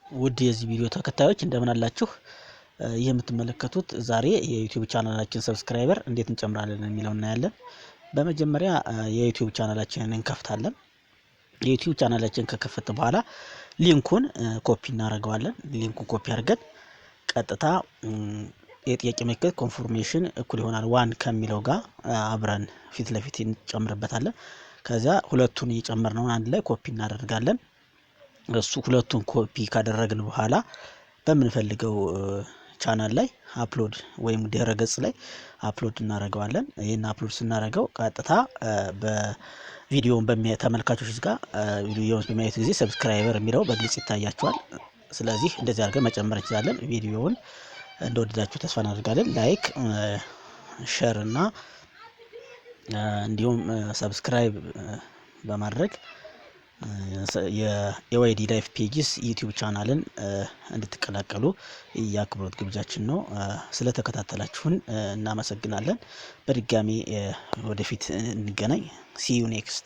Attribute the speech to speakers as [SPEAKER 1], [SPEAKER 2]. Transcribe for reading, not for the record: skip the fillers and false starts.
[SPEAKER 1] ውድ የዚህ ቪዲዮ ተከታዮች፣ እንደምን አላችሁ? ይህ የምትመለከቱት ዛሬ የ YouTube ቻናላችን subscriber እንዴት እንጨምራለን የሚለው እናያለን። በመጀመሪያ የ YouTube ቻናላችንን እንከፍታለን። የ YouTube ቻናላችን ከከፈት በኋላ link ኡን copy እናደርገዋለን። Link ኡን copy አድርገን ቀጥታ የጥያቄ ምልክት confirmation እኩል ይሆናል one ከሚለው ጋር አብረን ፊት ለፊት እንጨምርበታለን። ከዚያ ሁለቱን እየጨመርነውን አንድ ላይ ኮፒ እናደርጋለን። እሱ ሁለቱን ኮፒ ካደረግን በኋላ በምንፈልገው ቻናል ላይ upload ወይም ድረ ገጽ ላይ upload እናደርገዋለን። ይህን upload ስናደርገው ቀጥታ በቪዲዮውን ተመልካቾች ጋር ቪዲዮውን በሚያዩት ጊዜ subscriber የሚለው በግልጽ ይታያቸዋል። ስለዚህ እንደዚህ አድርገን መጨመር እንችላለን። ቪዲዮውን እንደወደዳችሁ ተስፋ እናደርጋለን። Like፣ share እና እንዲሁም subscribe በማድረግ የ AYD Life Pages YouTube ቻናልን እንድትቀላቀሉ የአክብሮት ግብዣችን ነው። ስለተከታተላችሁን እናመሰግናለን። በድጋሚ ወደፊት እንገናኝ። See you next.